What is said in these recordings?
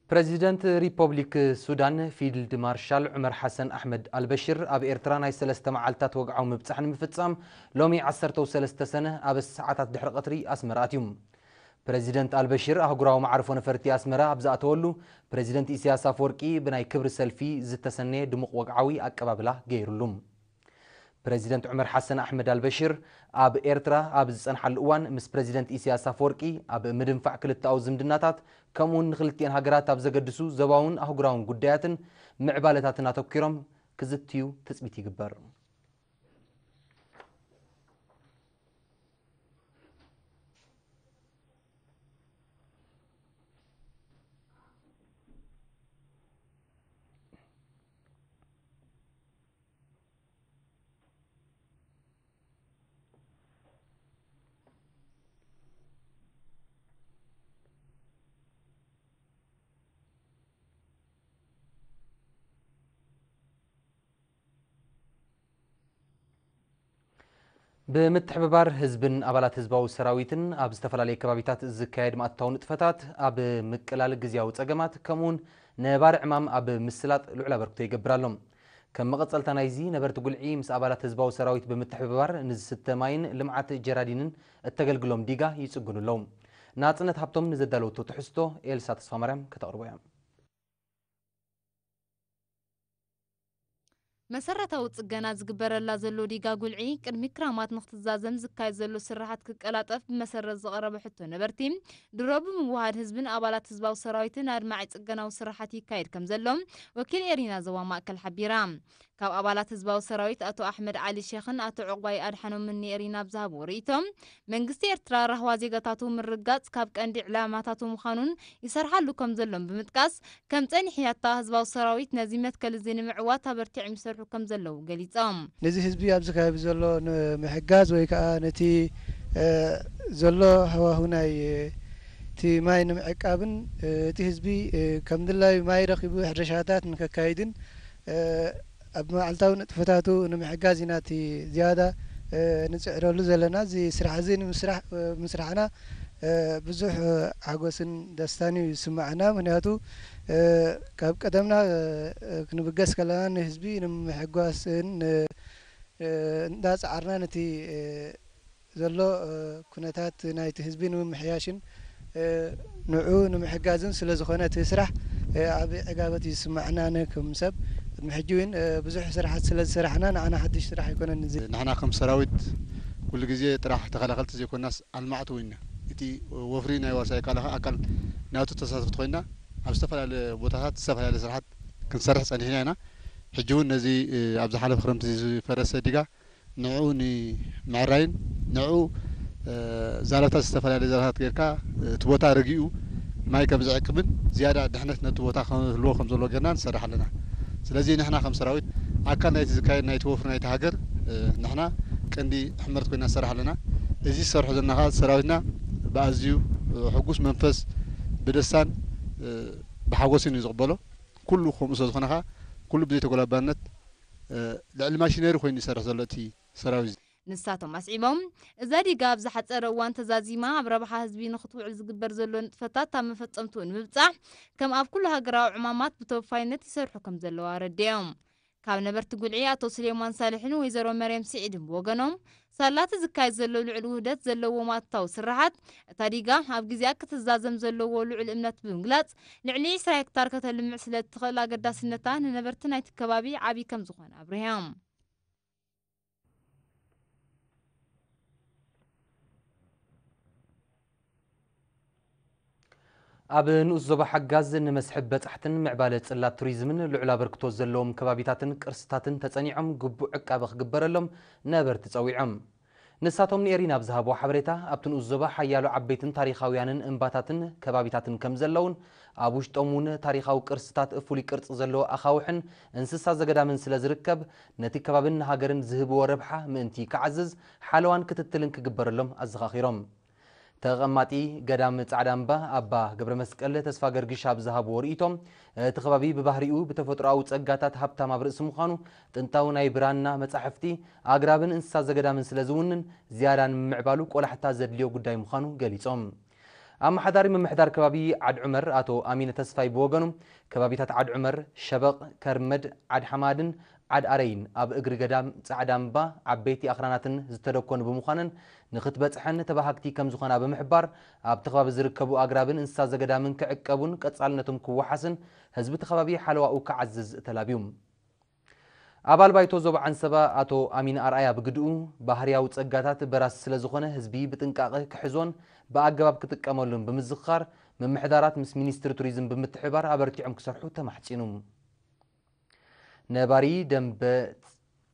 ፕረዚደንት ሪፖብሊክ ሱዳን ፊልድ ማርሻል ዑመር ሓሰን ኣሕመድ ኣልበሽር ኣብ ኤርትራ ናይ ሰለስተ መዓልታት ወግዓዊ ምብጻሕ ንምፍጻም ሎሚ ዓሰርተ ሰለስተ ሰነ ኣብ ሰዓታት ድሕሪ ቀትሪ ኣስመራ ኣትዩ። ፕረዚደንት ኣልበሽር ኣህጉራዊ መዓርፎ ነፈርቲ ኣስመራ ኣብ ዝኣተወሉ፣ ፕረዚደንት ኢሳያስ ኣፈወርቂ ብናይ ክብሪ ሰልፊ ዝተሰነየ ድሙቕ ወግዓዊ ኣቀባብላ ገይሩሉ። ፕረዚደንት ዑመር ሓሰን ኣሕመድ ኣልበሽር ኣብ ኤርትራ ኣብ ዝጸንሓሉ እዋን፣ ምስ ፕረዚደንት ኢሳያስ ኣፈወርቂ ኣብ ምድንፋዕ ክልተኣዊ ዝምድናታት፣ ከምኡውን ንክልቲኤን ሃገራት ኣብ ዘገድሱ ዞባውን ኣህጉራውን ጉዳያትን ምዕባለታትን ኣተኲሮም ክዝትዩ ትጽቢት ይግበር። ብምትሕብባር ህዝብን ኣባላት ህዝባዊ ሰራዊትን ኣብ ዝተፈላለዩ ከባቢታት ዝካየድ ማእታዊ ንጥፈታት ኣብ ምቅላል ግዝያዊ ጸገማት፣ ከምኡውን ነባሪ ዕማም ኣብ ምስላጥ ልዑል ኣበርክቶ ይገብር ኣሎ። ከም መቐጸልታ ናይዚ፣ ነበርቲ ጉልዒ ምስ ኣባላት ህዝባዊ ሰራዊት ብምትሕብባር ንዝስተ ማይን ልምዓት ጀራዲንን እተገልግሎም ዲጋ ይጽግኑ ኣለዉ። ናጽነት ሃብቶም ንዘዳለወቶ ትሕዝቶ ኤልሳ ተስፋማርያም ከተቕርቦ እያ። መሰረታዊ ጽገና ዝግበረላ ዘሎ ዲጋ ጉልዒ፣ ቅድሚ ክራማት ንክትዛዘም ዝካየድ ዘሎ ስራሓት ክቀላጠፍ ብመሰረት ዝቐረበ ሕቶ ነበርቲ፣ ድሮ ብምውሃድ ህዝብን ኣባላት ህዝባዊ ሰራዊትን ኣድማዒ ጽገናዊ ስራሓት ይካየድ ከም ዘሎ ወኪል ኤሪና ዞባ ማእከል ሓቢራ። ካብ ኣባላት ህዝባዊ ሰራዊት ኣቶ ኣሕመድ ዓሊ ሼኽን ኣቶ ዑቕባይ ኣድሓኖምን ንኤሪና ኣብ ዝሃብዎ ርእይቶ፣ መንግስቲ ኤርትራ ራህዋ ዜጋታቱ ምርጋጽ ካብ ቀንዲ ዕላማታቱ ምዃኑን ይሰርሓሉ ከም ዘሎን ብምጥቃስ፣ ከም ጸኒሕያታ ህዝባዊ ሰራዊት ነዚ መትከል እዚ ንምዕዋት ኣበርቲዖም ይሰርሑ ከም ዘለዉ ገሊጾም። ነዚ ህዝቢ ኣብዚ ከባቢ ዘሎ ንምሕጋዝ ወይ ከዓ ነቲ፣ እ፣ ዘሎ ሃዋሁ ናይ፣ እ፣ እቲ ማይ ንምዕቃብን፣ እ፣ እቲ ህዝቢ፣ እ፣ ከም ድላዩ ማይ ረኺቡ ሕርሻታት ንከካይድን፣ እ፣ ኣብ መዓልታዊ ንጥፈታቱ ንምሕጋዝ ኢና እቲ ዝያዳ፣ እ፣ ንጽዕረሉ ዘለና። እዚ ስራሕ እዚ ንምስራሕ፣ እ፣ ምስራሕና፣ እ፣ ብዙሕ፣ እ፣ ሓጎስን ደስታን እዩ ዝስምዓና። ምኽንያቱ፣ እ፣ ካብ ቀደምና፣ እ፣ ክንብገስ ከለና ንህዝቢ ንምሕጓስን፣ እ፣ እ፣ እንዳጻዓርና ነቲ፣ እ፣ ዘሎ፣ እ፣ ኩነታት ናይቲ ህዝቢ ንምምሕያሽን፣ እ፣ ንዑ ንምሕጋዝን ስለ ዝኾነ እቲ ስራሕ፣ እ፣ ዓቢ ዕጋበት እዩ ዝስምዓና። ኣነ ከም ሰብ ቅድሚ ሕጂ እውን፣ እ፣ ብዙሕ ስራሓት ስለ ዝሰራሕና ንዓና ሓድሽ ስራሕ ኣይኮነን እዚ። ንሕና ከም ሰራዊት ኩሉ ግዜ ጥራሕ ተኸላኸልቲ ዘይኮናስ ኣልማዕቲ እውን ኢና። እቲ ወፍሪ ናይ ዋርሳይ ካላኻ ኣካል ናቱ ተሳተፍቲ ኮይና ኣብ ዝተፈላለየ ቦታታት ዝተፈላለየ ስራሓት ክንሰርሕ ጸኒሕና ኢና። ሕጂ እውን ነዚ፣ እ፣ ኣብ ዝሓለፈ ክረምቲ ዝፈረሰ ዲጋ ንዕኡ ንምዕራይን ንዕኡ፣ እ፣ ዛላታት ዝተፈላለየ ዛላታት ጌርካ፣ እ፣ እቲ ቦታ ረጊኡ ማይ ከም ዝዕቅብን ዝያዳ ድሕነት ነቲ ቦታ ክህልዎ ከም ዘለዎ ጌርና ንሰርሕ ኣለና። ስለዚ ንሕና ከም ሰራዊት ኣካል ናይቲ ዝካየድ ናይቲ ወፍሪ ናይቲ ሃገር፣ እ፣ ንሕና ቀንዲ ሕመርት ኮይና ንሰርሕ ኣለና። እዚ ዝሰርሖ ዘለና ከዓ ሰራዊትና ብኣዝዩ፣ እ፣ ሕጉስ መንፈስ ብደስታን፣ እ፣ ብሓጎስን እዩ ዝቕበሎ። ኩሉ ከምኡ ስለ ዝኾነ ከዓ ኩሉ ብዘይተጎላባነት፣ እ፣ ልዕሊ ማሽነሪ ኮይኑ ይሰርሕ ዘሎ እቲ ሰራዊት። ንሳቶም ኣስዒቦም፣ እዛ ዲጋ ኣብ ዝሓጸረ እዋን ተዛዚማ ኣብ ረብሓ ህዝቢ ንክትውዕል ዝግበር ዘሎ ንጥፈታት ኣብ መፈጸምትኡ ንምብጻሕ ከም ኣብ ኩሉ ሃገራዊ ዕማማት ብተወፋይነት ይሰርሑ ከም ዘለዉ ኣረዲኦም። ካብ ነበርቲ ጉልዒ ኣቶ ስሌማን ሳልሕን ወይዘሮ መርየም ስዒድን ብወገኖም፣ ሳላ እቲ ዝካየድ ዘሎ ልዑል ውህደት ዘለዎ ማእታዊ ስራሓት፣ እታ ዲጋ ኣብ ግዜኣ ክትዛዘም ዘለዎ ልዑል እምነት ብምግላጽ፣ ልዕሊ ዕስራ ሄክታር ከተልምዕ ስለ እትኽእል ኣገዳስነታ ንነበርቲ ናይቲ ከባቢ ዓቢ ከም ዝኾነ ኣብሪሆም። ኣብ ንኡስ ዞባ ሓጋዝ ንመስሕብ በጻሕትን ምዕባለ ጽላት ቱሪዝምን ልዑል ኣበርክቶ ዘለዎም ከባቢታትን ቅርስታትን ተጸኒዖም ግቡእ ዕቃበ ክግበረሎም ነበርቲ ጸዊዖም። ንሳቶም ንኤሪና ኣብ ዝሃብዎ ሓበሬታ፣ ኣብቲ ንኡስ ዞባ ሓያሎ ዓበይትን ታሪኻውያንን እምባታትን ከባቢታትን ከም ዘለውን፣ ኣብ ውሽጦም እውን ታሪኻዊ ቅርስታት፣ ፍሉይ ቅርጺ ዘለዎ ኣኻውሕን እንስሳ ዘገዳምን ስለ ዝርከብ፣ ነቲ ከባብን ንሃገርን ዝህብዎ ረብሓ ምእንቲ ክዓዝዝ ሓለዋን ክትትልን ክግበረሎም ኣዘኻኺሮም። ተቐማጢ ገዳም ጻዕዳ እምባ ኣባ ገብረ መስቀል ተስፋ ገርግሽ ኣብ ዝሃብዎ ርእይቶ፣ እቲ ከባቢ ብባህሪኡ ብተፈጥሮኣዊ ጸጋታት ሃብታም ኣብ ርእሲ ምዃኑ፣ ጥንታዊ ናይ ብራና መጻሕፍቲ፣ ኣግራብን እንስሳ ዘገዳምን ስለ ዝውንን፣ ዝያዳ ንምምዕባሉ ቆላሕታ ዘድልዮ ጉዳይ ምዃኑ ገሊጾም። ኣመሓዳሪ ምምሕዳር ከባቢ ዓድ ዑመር ኣቶ ኣሚነ ተስፋይ ብወገኑ፣ ከባቢታት ዓድ ዑመር፣ ሸበቕ፣ ከርመድ፣ ዓድ ሓማድን ዓድ ኣረይን ኣብ እግሪ ገዳም ጻዕዳ እምባ ዓበይቲ ኣኽራናትን ዝተደኮኑ ብምዃነን ንኽትበጽሐን ተባሃግቲ ከም ዝኾና ብምሕባር፣ ኣብቲ ከባቢ ዝርከቡ ኣግራብን እንስሳ ዘገዳምን ክዕቀቡን ቀጻልነቶም ክወሓስን ህዝቢ እቲ ከባቢ ሓለዋኡ ክዓዝዝ ተላብዩ። ኣባል ባይቶ ዞባ ዓንሰባ ኣቶ ኣሚን ኣርኣያ ብግድኡ፣ ባህርያዊ ጸጋታት በራሲ ስለ ዝኾነ ህዝቢ ብጥንቃቐ ክሕዞን ብኣገባብ ክጥቀመሉን ብምዝኽኻር፣ ምምሕዳራት ምስ ሚኒስትሪ ቱሪዝም ብምትሕብባር ኣበርቲዖም ክሰርሑ ተማሕጺኑ። ነባሪ ደንበ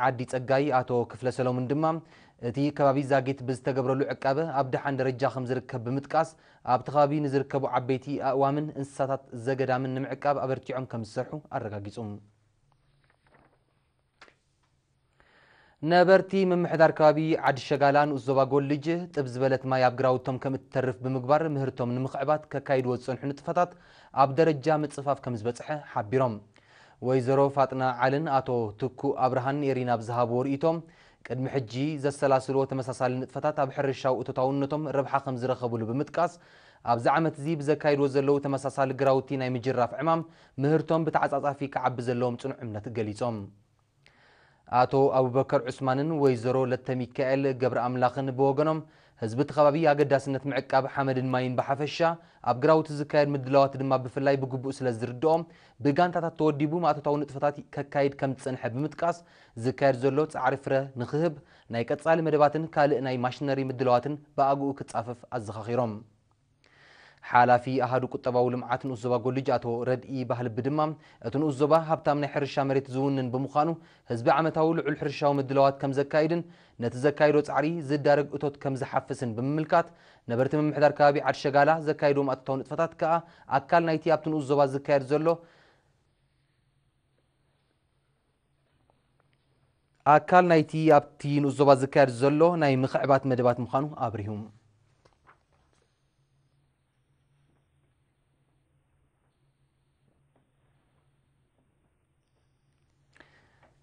ዓዲ ጸጋይ ኣቶ ክፍለ ሰሎሙን ድማ፣ እቲ ከባቢ ዛጊት ብዝተገብረሉ ዕቃበ ኣብ ደሓን ደረጃ ከም ዝርከብ ብምጥቃስ፣ ኣብቲ ከባቢ ንዝርከቡ ዓበይቲ ኣእዋምን እንስሳታት ዘገዳምን ንምዕቃብ ኣበርቲዖም ከም ዝሰርሑ ኣረጋጊጹ። ነበርቲ ምምሕዳር ከባቢ ዓዲ ሸጋላ ንኡስ ዞባ ጎልጅ ጥብ ዝበለት ማይ ኣብ ግራውቶም ከም እትተርፍ ብምግባር ምህርቶም ንምኽዕባት ከካይድዎ ዝጸንሑ ንጥፈታት ኣብ ደረጃ ምጽፋፍ ከም ዝበጽሐ ሓቢሮም። ወይዘሮ ፋጥና ዓልን ኣቶ ትኩ ኣብርሃን ኤሪና ብዝሃብዎ ርእይቶ፣ ቅድሚ ሕጂ ዘሰላስልዎ ተመሳሳሊ ንጥፈታት ኣብ ሕርሻዊ እቶታውነቶም ረብሓ ከም ዝረኸብሉ ብምጥቃስ፣ ኣብዚ ዓመት እዚ ብዘካይድዎ ዘለዉ ተመሳሳሊ ግራውቲ ናይ ምጅራፍ ዕማም ምህርቶም ብተዓጻጻፊ ክዓቢ ዘለዎም ጽኑዕ እምነት ገሊጾም። ኣቶ ኣቡበከር ዑስማንን ወይዘሮ ለተሚካኤል ገብረኣምላኽን ብወገኖም፣ ህዝቢ እቲ ከባቢ ኣገዳስነት ምዕቃብ ሓመድን ማይን ብሓፈሻ፣ ኣብ ግራውቲ ዝካየድ ምድላዋት ድማ ብፍላይ ብግቡእ ስለ ዝርድኦም፣ ብጋንታታት ተወዲቡ ማእቶታዊ ንጥፈታት ከካይድ ከም ዝጸንሐ ብምጥቃስ፣ ዝካየድ ዘሎ ጻዕሪ ፍረ ንኽህብ፣ ናይ ቀጻሊ መደባትን ካልእ ናይ ማሽነሪ ምድላዋትን ብኣግኡ ክጻፈፍ ኣዘኻኺሮም። ሓላፊ ኣሃዱ ቁጠባዊ ልምዓት ንኡስ ዞባ ጎልጅ ኣቶ ረድኢ ባህልቢ ድማ፣ እቲ ንኡስ ዞባ ሃብታም ናይ ሕርሻ መሬት ዝውንን ብምዃኑ፣ ህዝቢ ዓመታዊ ልዑል ሕርሻዊ ምድላዋት ከም ዘካይድን ነቲ ዘካይዶ ጻዕሪ ዝዳረግ እቶት ከም ዝሓፍስን ብምምልካት፣ ነበርቲ ምምሕዳር ከባቢ ዓዲ ሸጋላ ዘካይድዎም ኣቶታዊ ንጥፈታት ከኣ ኣካል ናይቲ ኣብቲ ንኡስ ዞባ ዝካየድ ዘሎ ኣካል ናይቲ ኣብቲ ንኡስ ዞባ ዝካየድ ዘሎ ናይ ምኽዕባት መደባት ምዃኑ ኣብሪሁ።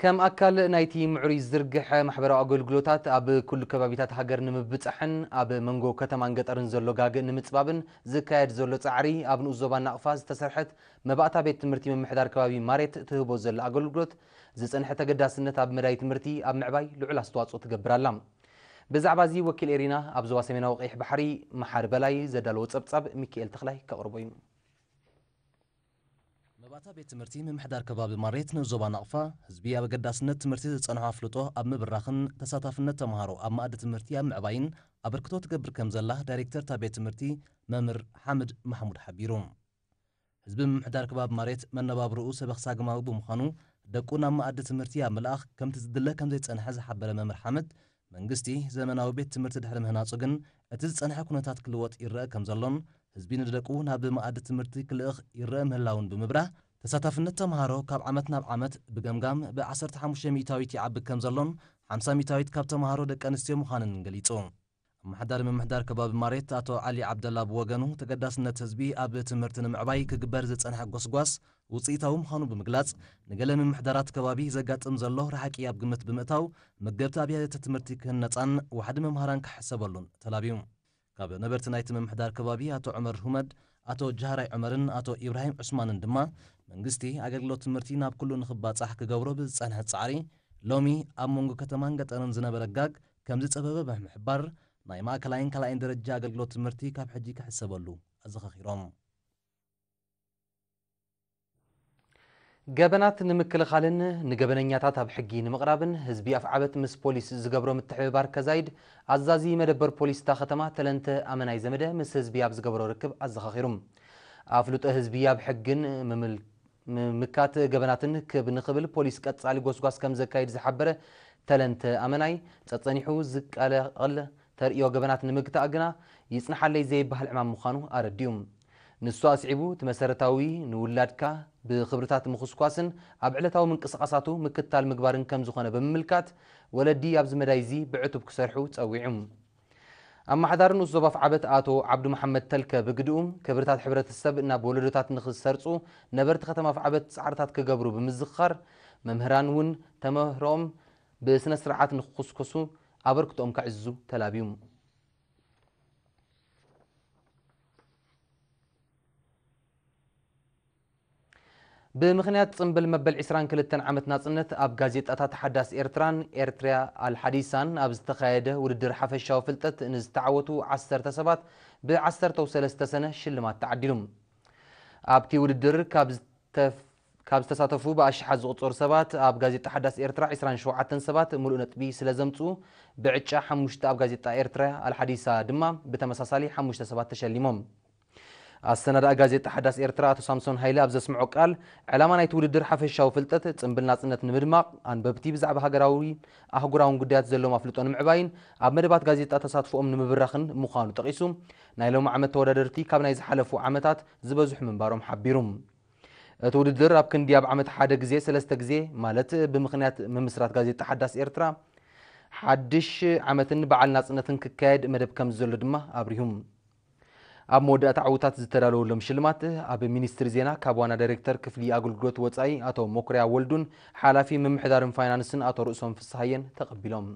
ከም ኣካል ናይቲ ምዕሩይ ዝርግሐ ማሕበራዊ ኣገልግሎታት ኣብ ኩሉ ከባቢታት ሃገር ንምብጻሕን ኣብ መንጎ ከተማን ገጠርን ዘሎ ጋግእ ንምጽባብን ዝካየድ ዘሎ ጻዕሪ፣ ኣብ ንኡስ ዞባ ናቕፋ ዝተሰርሐት መባእታ ቤት ትምህርቲ ምምሕዳር ከባቢ ማሬት ትህቦ ዘላ ኣገልግሎት ዝጸንሐ ተገዳስነት ኣብ መዳይ ትምህርቲ ኣብ ምዕባይ ልዑል ኣስተዋጽኦ ትገብር ኣላ። ብዛዕባ እዚ ወኪል ኤሪና ኣብ ዞባ ሰሜናዊ ቀይሕ ባሕሪ መሓሪ በላይ ዘዳለዎ ጸብጻብ ሚካኤል ተኽላይ ከቕርቦ እዩ። መባእታ ቤት ትምህርቲ ምምሕዳር ከባቢ ማሬት ንዞባ ናቕፋ፣ ህዝቢ ኣብ ኣገዳስነት ትምህርቲ ዝጸንሖ ኣፍልጦ ኣብ ምብራኽን ተሳታፍነት ተምሃሮ ኣብ መኣዲ ትምህርቲ ኣብ ምዕባይን ኣበርክቶ ትገብር ከም ዘላ ዳይሬክተር እታ ቤት ትምህርቲ መምህር ሓምድ ማሕሙድ ሓቢሩ። ህዝቢ ምምሕዳር ከባቢ ማሬት መነባብሮኡ ሰበኽ ሳግማዊ ብምዃኑ፣ ደቁ ናብ መኣዲ ትምህርቲ ኣብ ምልኣኽ ከምቲ ዝድለ ከም ዘይጸንሐ ዝሓበረ መምህር ሓምድ፣ መንግስቲ ዘመናዊ ቤት ትምህርቲ ድሕሪ ምህናጹ ግን፣ እቲ ዝጸንሐ ኩነታት ክልወጥ ይረአ ከም ዘሎን፣ ህዝቢ ንደቁ ናብ መኣዲ ትምህርቲ ክልእኽ ይረአ ምህላውን ብምብራህ፣ ተሳታፍነት ተምሃሮ ካብ ዓመት ናብ ዓመት ብገምጋም ብ ዓሰርተ ሓሙሽተ ሚእታዊት ይዓቢ ከም ዘሎን፣ ሓምሳ ሚእታዊት ካብ ተምሃሮ ደቂ ኣንስትዮ ምዃነንን ገሊጹ። ኣመሓዳሪ ምምሕዳር ከባቢ ማሬት ኣቶ ዓሊ ዓብደላ ብወገኑ፣ ተገዳስነት ህዝቢ ኣብ ትምህርቲ ንምዕባይ ክግበር ዝጸንሐ ጎስጓስ ውጽኢታዊ ምዃኑ ብምግላጽ፣ ንገለ ምምሕዳራት ከባቢ ዘጋጥም ዘሎ ርሓቂ ኣብ ግምት ብምእታው፣ መገብቲ ኣብያተ ትምህርቲ ክህነጻን ዋሕዲ መምሃራን ክሕሰበሉን ተላብዩ። ካብ ነበርቲ ናይቲ ምምሕዳር ከባቢ ኣቶ ዑመር ሁመድ፣ ኣቶ ጃህራይ ዑመርን ኣቶ ኢብራሂም ዑስማንን ድማ፣ መንግስቲ ኣገልግሎት ትምህርቲ ናብ ኩሉ ንኽባጻሕ ክገብሮ ብዝጸንሐ ጻዕሪ፣ ሎሚ ኣብ መንጎ ከተማን ገጠርን ዝነበረ ጋግ ከም ዝጸበበ ብምሕባር፣ ናይ ማእከላይን ካልኣይን ደረጃ ኣገልግሎት ትምህርቲ ካብ ሕጂ ክሕሰበሉ ኣዘኻኺሮም። ገበናት ንምክልኻልን ንገበነኛታት ኣብ ሕጊ ንምቕራብን ህዝቢ ኣፍዓበት ምስ ፖሊስ ዝገብሮ ምትሕብባር ከዛይድ ኣዛዚ መደበር ፖሊስ እታ ከተማ ተለንተ ኣመናይ ዘመደ ምስ ህዝቢ ኣብ ዝገበሮ ርክብ ኣዘኻኺሩ። ኣፍልጦ ህዝቢ ኣብ ሕግን ምምል-፣ ምምካት ገበናትን ክብ ንኽብል ፖሊስ ቀጻሊ ጎስጓስ ከም ዘካይድ ዝሓበረ ተለንተ ኣመናይ፣ ጸጸኒሑ ዝቀላቐል ተርእዮ ገበናት ንምግታእ ግና ይጽንሓለይ ዘይበሃል ዕማም ምዃኑ ኣረዲኡ። ንሱ ኣስዒቡ፣ እቲ መሰረታዊ ንውላድካ ብኽብርታት ምኹስኳስን ኣብ ዕለታዊ ምንቅስቓሳቱ ምክትታል ምግባርን ከም ዝኾነ ብምምልካት፣ ወለዲ ኣብዚ መዳይ እዚ ብዕቱብ ክሰርሑ ጸዊዑ። ኣመሓዳሪ ንኡስ ዞባ ኣፍዓበት ኣቶ ዓብዱ መሓመድ ተልከ ብግድኡ፣ ክብርታት ሕብረተሰብ ናብ ወለዶታት ንኽሰርጹ ነበርቲ ከተማ ኣፍዓበት ጻዕርታት ክገብሩ ብምዝኽኻር፣ መምህራን እውን ተመህሮኦም ብስነ ስርዓት ንኽኹስኩሱ ኣበርክቶኦም ከዕዝዙ ተላብዩ። ብምኽንያት ጽምብል መበል ዕስራን ክልተን ዓመት ናጽነት ኣብ ጋዜጣታት ሓዳስ ኤርትራን ኤርትርያ ኣልሓዲሳን ኣብ ዝተኻየደ ውድድር ሓፈሻዊ ፍልጠት ንዝተዓወቱ ዓሰርተ ሰባት ብዓሰርተው ሰለስተ ሰነ ሽልማት ተዓዲሉ። ኣብቲ ውድድር ካብ ዝተፍ-፣ ካብ ዝተሳተፉ ብኣሽሓት ዝቑጸሩ ሰባት ኣብ ጋዜጣ ሓዳስ ኤርትራ ዕስራን ሸውዓተን ሰባት ምሉእ ነጥቢ ስለ ዘምጽኡ ብዕጫ ሓሙሽተ ኣብ ጋዜጣ ኤርትራ ኣልሓዲሳ ድማ ብተመሳሳሊ ሓሙሽተ ሰባት ተሸሊሞም። ኣሰናዳኢ ጋዜጣ ሓዳስ ኤርትራ ኣቶ ሳምሶን ሃይለ ኣብ ዘስምዖ ቃል፣ ዕላማ ናይቲ ውድድር ሓፈሻዊ ፍልጠት፣ ጽምብል ናጽነት ንምድማቕ፣ ኣንበብቲ ብዛዕባ ሃገራዊ ኣህጉራውን ጉዳያት ዘለዎም ኣፍልጦ ንምዕባይን ኣብ መደባት ጋዜጣ ተሳትፎኦም ንምብራኽን ምዃኑ ጠቒሱ፣ ናይ ሎሚ ዓመት ተወዳደርቲ ካብ ናይ ዝሓለፉ ዓመታት ዝበዝሑ ምንባሮም ሓቢሩ። እቲ ውድድር ኣብ ክንዲ ኣብ ዓመት ሓደ ግዜ ሰለስተ ግዜ፣ ማለት ብምኽንያት ምምስራት ጋዜጣ ሓዳስ ኤርትራ፣ ሓድሽ ዓመትን በዓል ናጽነትን ክካየድ መደብ ከም ዘሎ ድማ ኣብሪሁ። ኣብ መወዳእታ ዕዉታት ዝተዳለወሎም ሽልማት ኣብ ሚኒስትሪ ዜና ካብ ዋና ዳይሬክተር ክፍሊ ኣገልግሎት ወጻኢ ኣቶ መኩርያ ወልዱን ሓላፊ ምምሕዳርን ፋይናንስን ኣቶ ርእሶም ፍስሃየን ተቐቢሎም።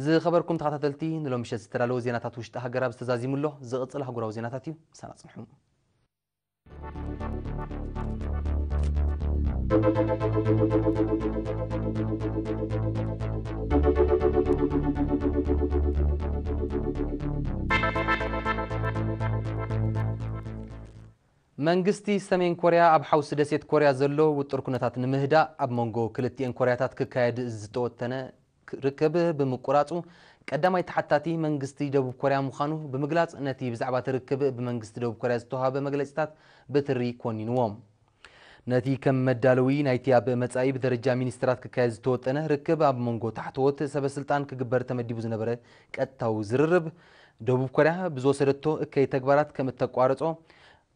ዝኸበርኩም ተኸታተልቲ፣ ንሎሚ ምሸት ዝተዳለወ ዜናታት ውሽጢ ሃገር ኣብዚ ተዛዚሙ ኣሎ። ዝቕጽል ኣህጉራዊ ዜናታት እዩ። ምሳና ጽንሑ። መንግስቲ ሰሜን ኮርያ ኣብ ሓውሲ ደሴት ኮርያ ዘሎ ውጥር ኩነታት ንምህዳእ ኣብ መንጎ ክልቲኤን ኮርያታት ክካየድ ዝተወተነ ርክብ ብምቁራጹ ቀዳማይ ተሓታቲ መንግስቲ ደቡብ ኮርያ ምዃኑ ብምግላጽ፣ ነቲ ብዛዕባ እቲ ርክብ ብመንግስቲ ደቡብ ኮርያ ዝተዋህበ መግለጺታት ብትሪ ኮኒንዎ። ነቲ ከም መዳለዊ ናይቲ ኣብ መጻኢ ብደረጃ ሚኒስትራት ክካየድ ዝተወጠነ ርክብ ኣብ መንጎ ታሕተዎት ሰበ ስልጣን ክግበር ተመዲቡ ዝነበረ ቀጥታዊ ዝርርብ፣ ደቡብ ኮርያ ብዝወሰደቶ እከይ ተግባራት ከም እተቋረጾ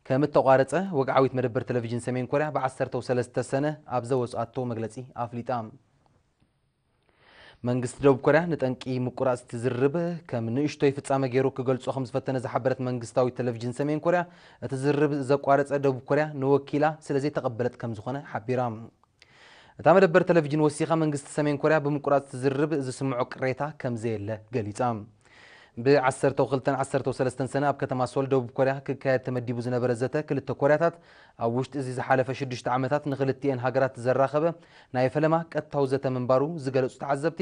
ከም እተቋረጸ ወግዓዊት መደበር ቴሌቪዥን ሰሜን ኮርያ ብዓሰርተው ሰለስተ ሰነ ኣብ ዘወጽኣቶ መግለጺ ኣፍሊጣ። መንግስቲ ደቡብ ኮርያ ንጠንቂ ምቁራጽ እቲ ዝርርብ ከም ንእሽቶይ ፍጻመ ገይሩ ክገልጾ ከም ዝፈተነ ዝሓበረት መንግስታዊት ቴሌቪዥን ሰሜን ኮርያ፣ እቲ ዝርርብ ዘቋረጸ ደቡብ ኮርያ ንወኪላ ስለ ዘይተቐበለት ከም ዝኾነ ሓቢራ። እታ መደበር ቴሌቪዥን ወሲኻ መንግስቲ ሰሜን ኮርያ ብምቁራጽ እቲ ዝርርብ ዝስምዖ ቅሬታ ከም ዘየለ ገሊጻ። ብ ዓሰርተው ክልተን ዓሰርተው ሰለስተን ሰነ ኣብ ከተማ ሶል ደቡብ ኮርያ ክካየድ ተመዲቡ ዝነበረ ዘተ ክልተ ኮርያታት ኣብ ውሽጢ እዚ ዝሓለፈ ሽዱሽተ ዓመታት ንክልቲኤን ሃገራት ዘራኸበ ናይ ፈለማ ቀጥታዊ ዘተ ምንባሩ ዝገለጹ ተዓዘብቲ፣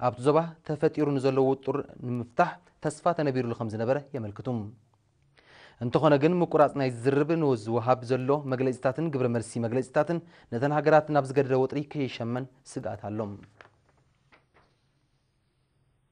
ኣብቲ ዞባ ተፈጢሩ ንዘሎ ውጥር ንምፍታሕ ተስፋ ተነቢሩሉ ከም ዝነበረ የመልክቱ። እንተኾነ ግን ምቁራጽ ናይ ዝርብ ንዝወሃብ ዘሎ መግለጺታትን ግብረ መልሲ መግለጺታትን ነተን ሃገራት ናብ ዝገደደ ወጥሪ ከይሸመን ስግኣት ኣሎ።